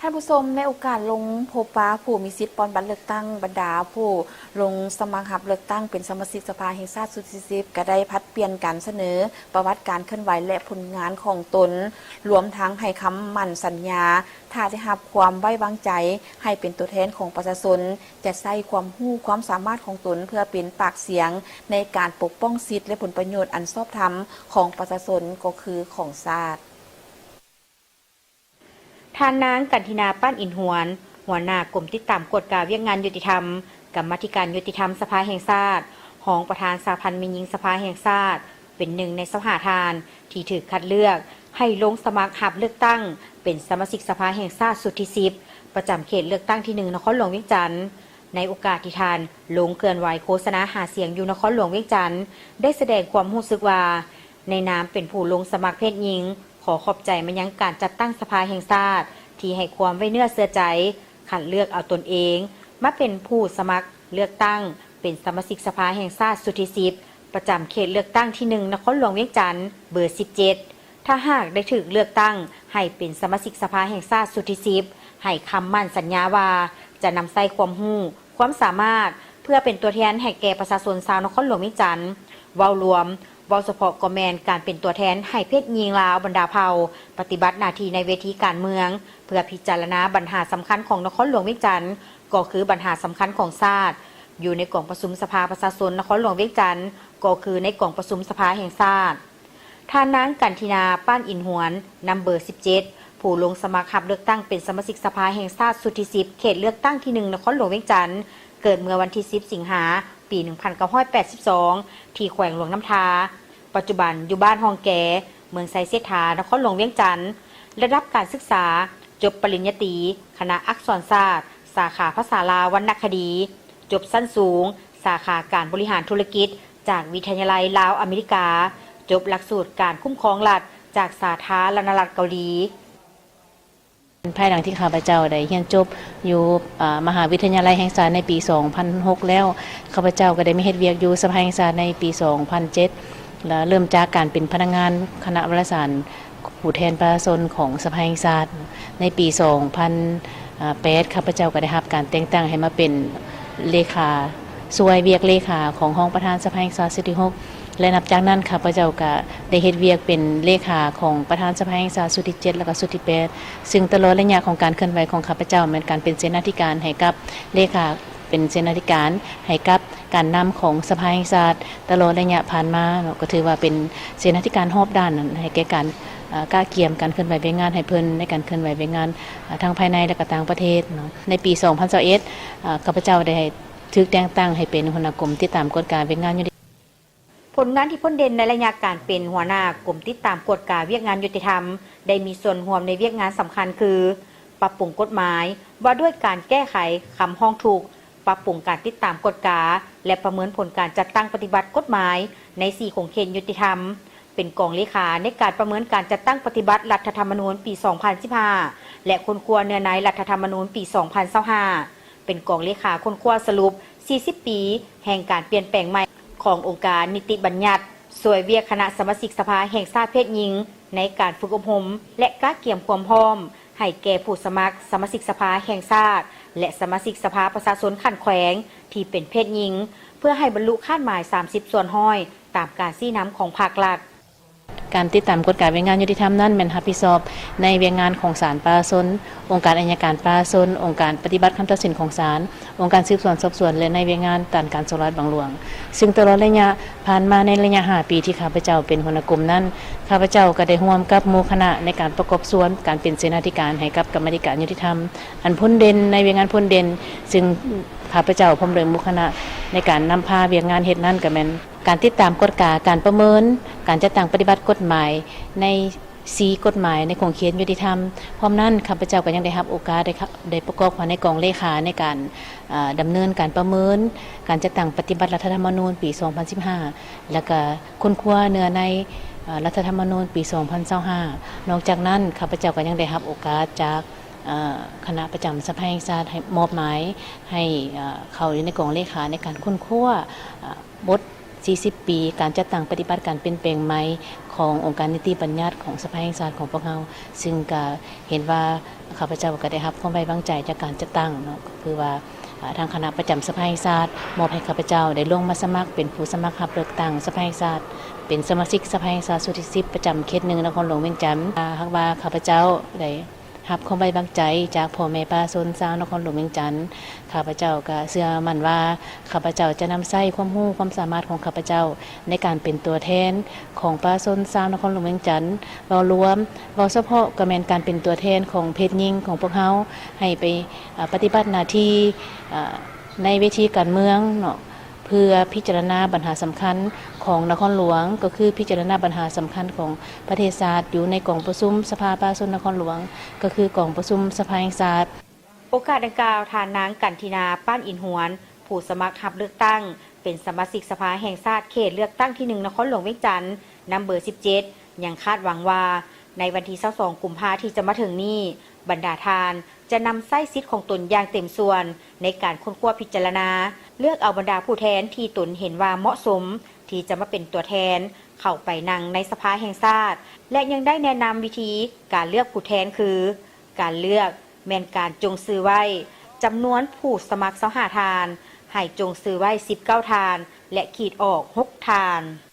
ທ່ານຜູ້ຊົມ, ໃນໂອກາດລົງພົບປະຜູ້ມີສິດປ່ອນບັດເລືອກຕັ້ງ, ບັນດາຜູ້ລົງສະໝັກຮັບເລືອກຕັ້ງເປັນສະມາຊິກສະພາແຫ່ງຊາດຊຸດທີສິບ ກໍໄດ້ຜັດປ່ຽນກັນສະເໜີປະຫວັດການເຄື່ອນໄຫວ ແລະ ຜົນງານຂອງຕົນ, ລວມທັງໃຫ້ຄຳໝັ້ນສັນຍາ ຖ້າໄດ້ຮັບຄວາມໄວ້ວາງໃຈໃຫ້ເປັນຕົວແທນຂອງປະຊາຊົນ, ຈະໃຊ້ຄວາມຮູ້ຄວາມສາມາດຂອງຕົນເພື່ອເປັນປາກສຽງໃນການປົກປ້ອງສິດ ແລະ ຜົນປະໂຫຍດອັນຊອບທຳຂອງປະຊາຊົນ ກໍຄືຂອງຊາດ. ທ່ານນາງ ກັນທິນາ ປານອິນຫວນ ຫົວໜ້າກົມຕິດຕາມກວດກາວຽກງານຍຸຕິທຳ, ກຳມາທິການຍຸຕິທຳສະພາແຫ່ງຊາດ, ຮອງປະທານສະຫະພັນແມ່ຍິງສະພາແຫ່ງຊາດ, ເປັນໜຶ່ງໃນຊາວຫ້າທ່ານທີ່ຖືກຄັດເລືອກໃຫ້ລົງສະໝັກຮັບເລືອກຕັ້ງເປັນສະມາຊິກສະພາແຫ່ງຊາດຊຸດທີສິບ ປະຈຳເຂດເລືອກຕັ້ງທີໜຶ່ງ ນະຄອນຫຼວງວຽງຈັນ. ໃນໂອກາດທີ່ທ່ານລົງເຄື່ອນໄຫວໂຄສະນາຫາສຽງຢູ່ນະຄອນຫຼວງວຽງຈັນ ໄດ້ສະແດງຄວາມຮູ້ສຶກວ່າ ໃນນາມເປັນຜູ້ລົງສະໝັກເພດຍິງ, ຂໍຂອບໃຈມາຍັງການຈັດຕັ້ງສະພາແຫ່ງຊາດທີ່ໃຫ້ຄວາມໄວ້ເນື້ອເຊື່ອໃຈ ຄັດເລືອກເອົາຕົນເອງມາເປັນຜູ້ສະໝັກເລືອກຕັ້ງເປັນສະມາຊິກສະພາແຫ່ງຊາດຊຸດທີສິບ ປະຈຳເຂດເລືອກຕັ້ງທີໜຶ່ງ ນະຄອນຫຼວງວຽງຈັນ ເບີສິບເຈັດ. ຖ້າຫາກໄດ້ຖືກເລືອກຕັ້ງໃຫ້ເປັນສະມາຊິກສະພາແຫ່ງຊາດຊຸດທີສິບ ໃຫ້ຄຳໝັ້ນສັນຍາວ່າ ຈະນຳໃຊ້ຄວາມຮູ້ ຄວາມສາມາດ ເພື່ອເປັນຕົວແທນໃຫ້ແກ່ປະຊາຊົນຊາວນະຄອນຫຼວງວຽງຈັນ. ເວົ້າລວມ, ເວົ້າສະເພາະກໍແມ່ນການເປັນຕົວແທນໃຫ້ເພດຍິງລາວບັນດາເຜົ່າ ປະຕິບັດໜ້າທີ່ໃນເວທີການເມືອງ ເພື່ອພິຈາລະນາບັນຫາສຳຄັນຂອງນະຄອນຫຼວງວຽງຈັນ ກໍຄືບັນຫາສຳຄັນຂອງຊາດ, ຢູ່ໃນກອງປະຊຸມສະພາປະຊາຊົນນະຄອນຫຼວງວຽງຈັນ ກໍຄືໃນກອງປະຊຸມສະພາແຫ່ງຊາດ. ທ່ານນາງ ກັນທິນາ ປານອິນຫວນ ນຳເບີສິບເຈັດ ຜູ້ລົງສະໝັກຮັບເລືອກຕັ້ງເປັນສະມາຊິກສະພາແຫ່ງຊາດຊຸດທີສິບ ເຂດເລືອກຕັ້ງທີໜຶ່ງ ນະຄອນຫຼວງວຽງຈັນ, ເກີດເມື່ອວັນທີສິບ ສິງຫາ ປີໜຶ່ງພັນເກົ້າຮ້ອຍແປດສິບສອງ ທີ່ແຂວງຫຼວງນ້ຳທາ, ປັດຈຸບັນຢູ່ບ້ານຮ່ອງແກ, ເມືອງໄຊເສດຖາ, ນະຄອນຫຼວງວຽງຈັນ. ລະດັບການສຶກສາ ຈົບປະລິນຍາຕີ ຄະນະອັກສອນສາດ, ສາຂາພາສາລາວວັນນະຄະດີ, ຈົບຊັ້ນສູງ ສາຂາການບໍລິຫານທຸລະກິດ ຈາກວິທະຍາໄລລາວອາເມລິກາ, ຈົບຫຼັກສູດການຄຸ້ມຄອງລັດ ຈາກສາທາລະນະລັດເກົາຫຼີ. ພາຍຫຼັງທີ່ຂ້າພະເຈົ້າໄດ້ຮຽນຈົບຢູ່ ອາ ມະຫາວິທະຍາໄລແຫ່ງຊາດໃນປີສອງພັນຫົກແລ້ວ, ຂ້າພະເຈົ້າກໍໄດ້ມາເຮັດວຽກຢູ່ສະພາແຫ່ງຊາດໃນປີສອງພັນເຈັດ ແລະ ເລີ່ມຈາກການເປັນພະນັກງານຄະນະວາລະສານ ຜູ້ແທນປະຊາຊົນຂອງສະພາແຫ່ງຊາດ. ໃນປີສອງພັນແປດ ຂ້າພະເຈົ້າກໍໄດ້ຮັບການແຕ່ງຕັ້ງໃຫ້ມາເປັນເລຂາ ຊ່ວຍວຽກເລຂາຂອງຮອງປະທານສະພາແຫ່ງຊາດຊຸດທີຫົກ ແລະ ນັບຈາກນັ້ນ ຂ້າພະເຈົ້າກໍໄດ້ເຮັດວຽກເປັນເລຂາຂອງປະທານສະພາແຫ່ງຊາດຊຸດທີເຈັດ ແລະ ກໍຊຸດທີແປດ ຊຶ່ງຕະຫຼອດໄລຍະຂອງການເຄື່ອນໄຫວຂອງຂ້າພະເຈົ້າ ແມ່ນການເປັນເສນາທິການໃຫ້ກັບເລຂາ ເປັນເສນາທິການໃຫ້ກັບການນຳຂອງສະພາແຫ່ງຊາດຕະຫຼອດໄລຍະຜ່ານມາເນາະ, ກໍຖືວ່າເປັນເສນາທິການຮອບດ້ານນັ້ນ ໃຫ້ແກ່ການ ເອີ ກະກຽມການເຄື່ອນໄຫວວຽກງານໃຫ້ເພິ່ນ ໃນການເຄື່ອນໄຫວວຽກງານ ເອີ ທັງພາຍໃນ ແລະ ກໍຕ່າງປະເທດເນາະ. ໃນປີສອງພັນຊາວເອັດ ເອີ ຂ້າພະເຈົ້າໄດ້ຖືກແຕ່ງຕັ້ງໃຫ້ເປັນຫົວໜ້າກົມຕິດຕາມກວດກາວຽກງານຢູ່ ຜົນງານທີ່ພົ້ນເດັ່ນໃນໄລຍະການເປັນຫົວໜ້າກົມຕິດຕາມກວດກາວຽກງານຍຸຕິທຳ ໄດ້ມີສ່ວນຮ່ວມໃນວຽກງານສຳຄັນຄື ປັບປຸງກົດໝາຍວ່າດ້ວຍການແກ້ໄຂຄຳຮ້ອງທຸກ, ປັບປຸງການຕິດຕາມກວດກາ ແລະ ປະເມີນຜົນການຈັດຕັ້ງປະຕິບັດກົດໝາຍໃນສີ່ຂົງເຂດຍຸຕິທຳ, ເປັນກອງເລຂາໃນການປະເມີນການຈັດຕັ້ງປະຕິບັດລັດຖະທຳມະນູນປີສອງພັນສິບຫ້າ ແລະ ຄົ້ນຄວ້າເນື້ອໃນລັດຖະທຳມະນູນປີສອງພັນຊາວຫ້າ ເປັນກອງເລຂາຄົ້ນຄວ້າສະຫຼຸບສີ່ສິບປີແຫ່ງການປ່ຽນແປງໃໝ່ຂອງອົງການນິຕິບັນຍັດ, ຊ່ວຍວຽກຄະນະສະມາຊິກສະພາແຫ່ງຊາດເພດຍິງໃນການຝຶກອົບຮົມ ແລະ ກະກຽມຄວາມພ້ອມໃຫ້ແກ່ຜູ້ສະໝັກສະມາຊິກສະພາແຫ່ງຊາດ ແລະ ສະມາຊິກສະພາປະຊາຊົນຂັ້ນແຂວງທີ່ເປັນເພດຍິງ ເພື່ອໃຫ້ບັນລຸຄາດໝາຍສາມສິບສ່ວນຮ້ອຍຕາມການຊີ້ນຳຂອງພາກລັດ. ການຕິດຕາມກວດກາວຽກງານຍຸຕິທຳນັ້ນແມ່ນຮັບຜິດຊອບໃນວຽກງານຂອງສານປະຊາຊົນ, ອົງການໄອຍະການປະຊາຊົນ, ອົງການປະຕິບັດຄຳຕັດສິນຂອງສານ, ອົງການສືບສວນສອບສວນ ແລະ ໃນວຽກງານດ້ານການສໍ້ລາດບັງຫຼວງ. ຊຶ່ງຕະຫຼອດໄລຍະຜ່ານມາໃນໄລຍະຫ້າປີທີ່ຂ້າພະເຈົ້າເປັນຫົວໜ້າກົມນັ້ນ, ຂ້າພະເຈົ້າກໍໄດ້ຮ່ວມກັບໝູ່ຄະນະໃນການປະກອບສ່ວນການເປັນເສນາທິການໃຫ້ກັບກຳມາທິການຍຸຕິທຳ ອັນພົ້ນເດັ່ນໃນວຽກງານພົ້ນເດັ່ນ, ຊຶ່ງຂ້າພະເຈົ້າພ້ອມດ້ວຍໝູ່ຄະນະໃນການນຳພາວຽກງານເຮັດນັ້ນກໍແມ່ນ ການຕິດຕາມກວດກາການປະເມີນການຈັດຕັ້ງປະຕິບັດກົດໝາຍໃນສີ່ກົດໝາຍໃນຂົງເຂດຍຸຕິທຳ. ພ້ອມນັ້ນ ຂ້າພະເຈົ້າກໍຍັງໄດ້ຮັບໂອກາດໄດ້ ໄດ້ປະກອບເຂົ້າໃນກອງເລຂາໃນການ ເອີ ດຳເນີນການປະເມີນການຈັດຕັ້ງປະຕິບັດລັດຖະທຳມະນູນປີສອງພັນສິບຫ້າ ແລ້ວກະຄົ້ນຄວ້າເນື້ອໃນ ເອີ ລັດຖະທຳມະນູນປີສອງພັນຊາວຫ້າ. ນອກຈາກນັ້ນ ຂ້າພະເຈົ້າກໍຍັງໄດ້ຮັບໂອກາດຈາກ ເອີ ຄະນະປະຈຳສະພາແຫ່ງຊາດໃຫ້ ມອບໝາຍໃຫ້ ເອີ ເຂົ້າຢູ່ໃນກອງເລຂາໃນການຄົ້ນຄວ້າ ເອີ ບົດ ສີ່ສິບປີ ການຈັດຕັ້ງປະຕິບັດການປ່ຽນແປງໃໝ່ຂອງອົງການນິຕິບັນຍັດຂອງສະພາແຫ່ງຊາດຂອງພວກເຮົາ, ຊຶ່ງກະເຫັນວ່າຂ້າພະເຈົ້າກະໄດ້ຮັບຄວາມໄວ້ວາງໃຈຈາກການຈັດຕັ້ງເນາະ, ກໍຄືວ່າ ອາ ທາງຄະນະປະຈຳສະພາແຫ່ງຊາດມອບໃຫ້ຂ້າພະເຈົ້າໄດ້ລົງມາສະໝັກເປັນຜູ້ສະໝັກຮັບເລືອກຕັ້ງສະພາແຫ່ງຊາດ, ເປັນສະມາຊິກສະພາແຫ່ງຊາດຊຸດທີສິບ ປະຈຳເຂດໜຶ່ງນະຄອນຫຼວງວຽງຈັນ. ອາ ຫາກວ່າຂ້າພະເຈົ້າໄດ້ ຮັບຄວາມໄວ້ວາງໃຈຈາກພໍ່ແມ່ປະຊາຊົນຊາວນະຄອນຫຼວງວຽງຈັນ, ຂ້າພະເຈົ້າກະເຊື່ອໝັ້ນວ່າ ຂ້າພະເຈົ້າຈະນຳໃຊ້ຄວາມຮູ້ຄວາມສາມາດຂອງຂ້າພະເຈົ້າ ໃນການເປັນຕົວແທນຂອງປະຊາຊົນຊາວນະຄອນຫຼວງວຽງຈັນ ເວົ້າລວມ, ເວົ້າສະເພາະກະແມ່ນການເປັນຕົວແທນຂອງເພດຍິງຂອງພວກເຮົາ ໃຫ້ໄປ ອາ ປະຕິບັດໜ້າທີ່ ອາ ໃນເວທີການເມືອງເນາະ. ເພື່ອພິຈາລະນາບັນຫາສຳຄັນຂອງນະຄອນຫຼວງ, ກໍຄືພິຈາລະນາບັນຫາສຳຄັນຂອງປະເທດຊາດ ຢູ່ໃນກອງປະຊຸມສະພາປະຊາຊົນນະຄອນຫຼວງ, ກໍຄືກອງປະຊຸມສະພາແຫ່ງຊາດ. ໂອກາດດັ່ງກ່າວ, ທ່ານນາງ ກັນທິນາ ປານອິນຫວນ ຜູ້ສະໝັກຮັບເລືອກຕັ້ງເປັນສະມາຊິກສະພາແຫ່ງຊາດເຂດເລືອກຕັ້ງທີໜຶ່ງ ນະຄອນຫຼວງວຽງຈັນ ນຳເບີສິບເຈັດ ຍັງຄາດຫວັງວ່າ ໃນວັນທີຊາວສອງ ກຸມພາ ທີ່ຈະມາເຖິງນີ້, ບັນດາທ່ານຈະນຳໃຊ້ສິດຂອງຕົນຢ່າງເຕັມສ່ວນ ໃນການຄົ້ນຄວ້າພິຈາລະນາ ເລືອກເອົາບັນດາຜູ້ແທນທີ່ຕົນເຫັນວ່າເໝາະສົມ ທີ່ຈະມາເປັນຕົວແທນເຂົ້າໄປນັ່ງໃນສະພາແຫ່ງຊາດ ແລະ ຍັງໄດ້ແນະນຳວິທີການເລືອກຜູ້ແທນຄື ການເລືອກແມ່ນການຈົ່ງຊື່ໄວ້ ຈຳນວນຜູ້ສະໝັກຊາວຫ້າທ່ານ, ໃຫ້ຈົ່ງຊື່ໄວ້ສິບເກົ້າທ່ານ ແລະ ຂີດອອກຫົກທ່ານ.